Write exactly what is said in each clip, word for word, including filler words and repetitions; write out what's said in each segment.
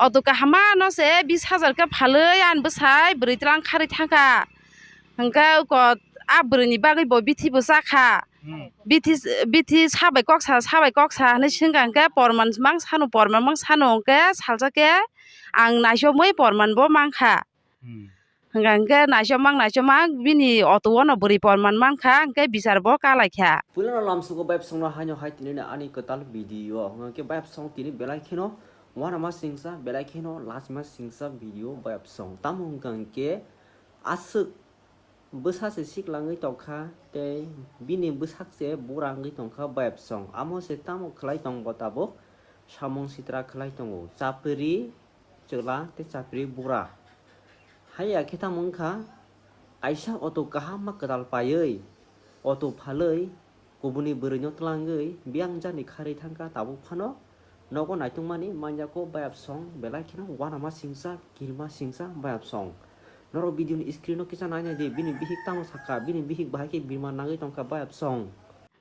Auto kahama no se bis hajar khe phalwi ani bwsai bwrwi tlang kharwi thangkha. Hwnkhe uko a bwrwini bagwi bo bithi bo chakha. Hmm. Bithi, bithi sabai koksa, sabai koksa hinwi swngkha hwnkhe porman mang sano, porman mang sano hwnkhe salsa khe ang naisomwi porman bo mankha. Hmm. Hwnkha hwnkhe naisomang naisomang bini auto-o no bwrwi porman mankha, hwnkhe bichar bo kalaikha. Puilano lamsugo bayapsongno haino hai tini ani kwtal video. Hwnkhe bayapsong tini belai kheno uanama singsa, belai kheno lachima singsa video bayapsong. Tamo hwnkha hwnkhe aswk bwsa se siklangwi tongkha tei bini bwsak se bura wngwi tongkha bayapsong. Amo se tamo khlai tongbo tabuk samung sitra khlai tongo. Chapri chwla tei chapri bura. Haiya khe tamo wngkha, kaisa auto kaham ma kwtal paiwi, auto phalwi kubuni bwrwino twlangwi biyang jani kharwi thangkha, tabuk phano nogo naitungmani manjako bayapsong, belai kheno uanama singsa, kirima singsa bayapsong. Norok video ni screen o kisa nainai di, bini bihik tamo sakha, bini bihik bahai khe birma nangwi tongkha bayapsong.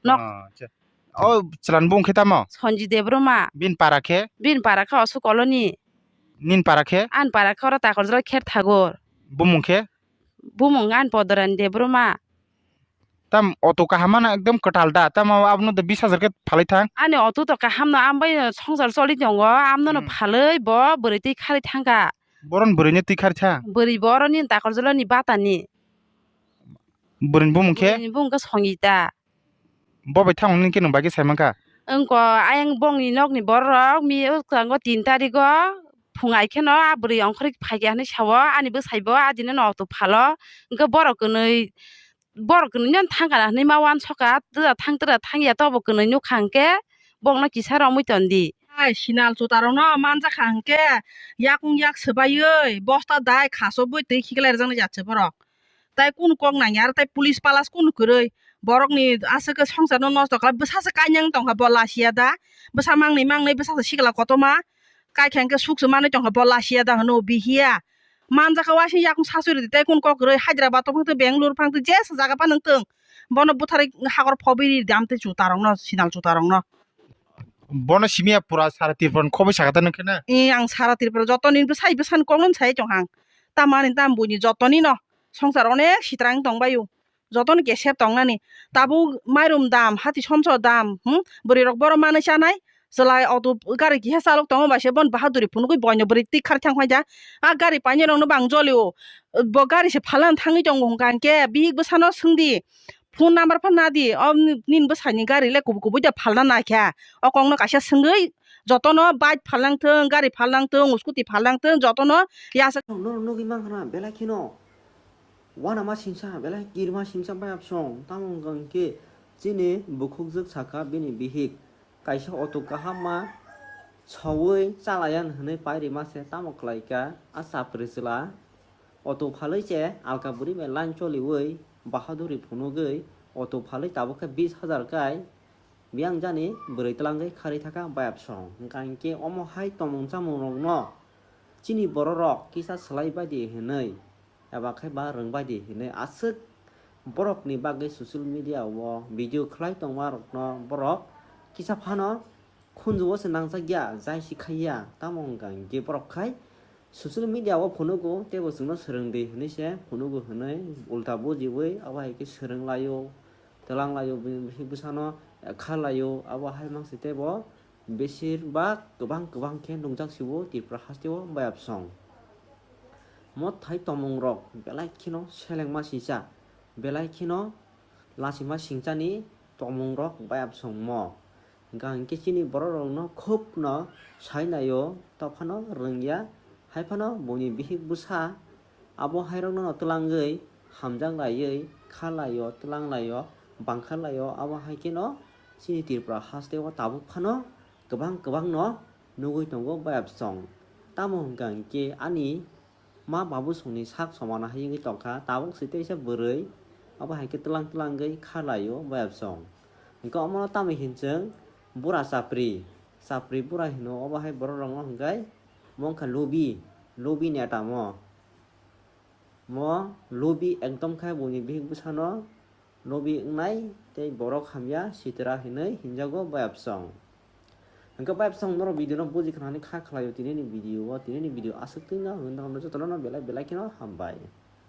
Nok. Ah, acha. O chwlan bumung khe tamo? Sonji Debbarma. Bini para khe? Bini para khe Osu Colony. Nini para khe? Ani para khe oro Takarjala Kher Thagur. Bumung khe? Bumung ani Podorani Debbarma. Tam auto kaham ano ekdom kwtal da, tamo abono da bis hajar khe phalwi thang? Ani auto to kaham no, ambai no songsar choli tongo, amno no Hmm. phalwi bo bwrwi twi kharwi thangkha. Boron bwrwino twi kharwi thang? Bwrwi bo oroni Takarjala ni batani. Bwrwini bumung khe? Bwrwini bumung khe Songita. Bo bai thang nini khe nwng bai khe sai mankha? Wngkha ayang bongni nokni borok mi wngkha tin tarigo phung ai kheno a bwrwi ongkhorwi phaikha hinwi sao, ani bwsai bo adino no auto phalo, hwnkhe borok kwnwi, borok kwnwi no thangkha hinwi ma uansukha, twra thang twra thangya tobo kwnwi nukha hwnkhe bongno kisa romwi tondi. Ai sinal chutarokno manjakha hwnkhe yakung yak swbaiwi bosta dai khasokbwi twi khiklai rwjaknai jat se borok. Tai kunu kok nangya, aro tai police palas kunu kwrwi. Borokni aswk khe songsarno nosto khlai, bwsa se kainyang tongkha, bo lasiya da? Bwsa mangnwi mangnwi bwsa se sikla kotorma, kaikha hwnkhe suk se manwi tongkha, bo lasiya da hwno, bihiya. Manjakha waising yakung sasuri di, tai kunu kok kwrwi, Hyderabad tong phang twi, Bangalore phang twi, jesa jaga phano wng tong. Bono butharwi hakor phobwi ri di, amtwi chutarokno, sinal chutarokno. Bono simiya pura sara Tripura ni khobwi sakha ta nung khe na? Ee, ang sara Tripura jotoni bwsai bwsani kokno sai tong ang. Tamani tam buini jotoni no songsar onek sitrang tong baio. Jotoni kesep tong nani. Tabuk mairum dam, hati somso dam, hmm? Bwrwi rok boro manwi chanai. Chwlai auto gari kiha chalok tongo bai se bon bahaduri phunugwi boino bwrwi twi khar thang phai ja. A gari painai rok no bang jolio. Bo gari se phalan thangwi tongo hwnkha hwnkhe bihik bwsano swngdi. Phone number phan nadi, o ni-, nini bwsani gari le kubui kubui da phalna naikha. O kokno kaisa swngwi jotono bike phalnang thung, gari phalnang thung, scooty phalnang thung, jotono yasa. Norok nugwi mankha na belai kheno uanama singsa, belai kirima singsa bayapsong. Tamo wngkha hwnkhe chini bukhukjwk sakha bini bihik. Kaisa auto kaham ma sawi chalaiya hwnwi pairima se tamo khlaikha a chapri chwla. Auto phalwi se alka bwrwi bai line choliwi bahaduri phunugwi auto phalwi tabuk khe bis hajar kai biyang jani bwrwi twlangwi kharwi thaka bayapsong. Hwnkha hwnkhe omo hai tongmung chamungrokno chini bororok kisa swlai baidi hwnwi eba khe ba rwngbaidi hinwi aswk borokni bagwi social media o video khlai tongma rokno borok kisa phano khunju o se nangjak ya, jai si khai ya, tamo wngkha hwnkhe borok khai social media o phunugo teibo chwngno swrwngdi hinwi se phunugo hinwi ulta bujiwi abo hai khe swrwng laio, twlang laio, bini bwsano kha laio, abo hai mangsi teibo besir bak kwbang kwbang khe nukjak sio Tripura hasteo bayapsong. Mo thai tongmung rok belai kheno selengma singcha, belai kheno lachima singchani tongmung rok bayapsong mo. Hwnkha hwnkhe chini borok rokno khub no sai naio, tophano rwngya, haiphano buini bihik bwsa abo hai rokno twlangwi hamjak laiwi kha laio, twlang laio, bangkha laio, abo hai kheno chini Tripura hasteo tabuk phano kwbang kwbang no nugwi tongo bayapsong. Tamo hwnkha hwnkhe ani ma babusongni sak somana hai wngwi tongkha, tabuk se teisa bwrwi abo hai khe twlang twlangwi kha laio bayapsong. Hwnkhe omono tamo hinchwng bura chapri, chapri bura hino obo hai borok rokno hwnkhe mo wngkha lubi, lubi neta mo. Mo lubi ekdom khe buini bihik bwsano lobi wngnai tei borok hamya sitra hinwi hinjago bayapsong. Hwnkhe bai bwsang norok video no buji khna hwnwi kha khlaio tinini video o, tinini video aswk twi no hwnwi norok jotono no belai belai kheno hambai.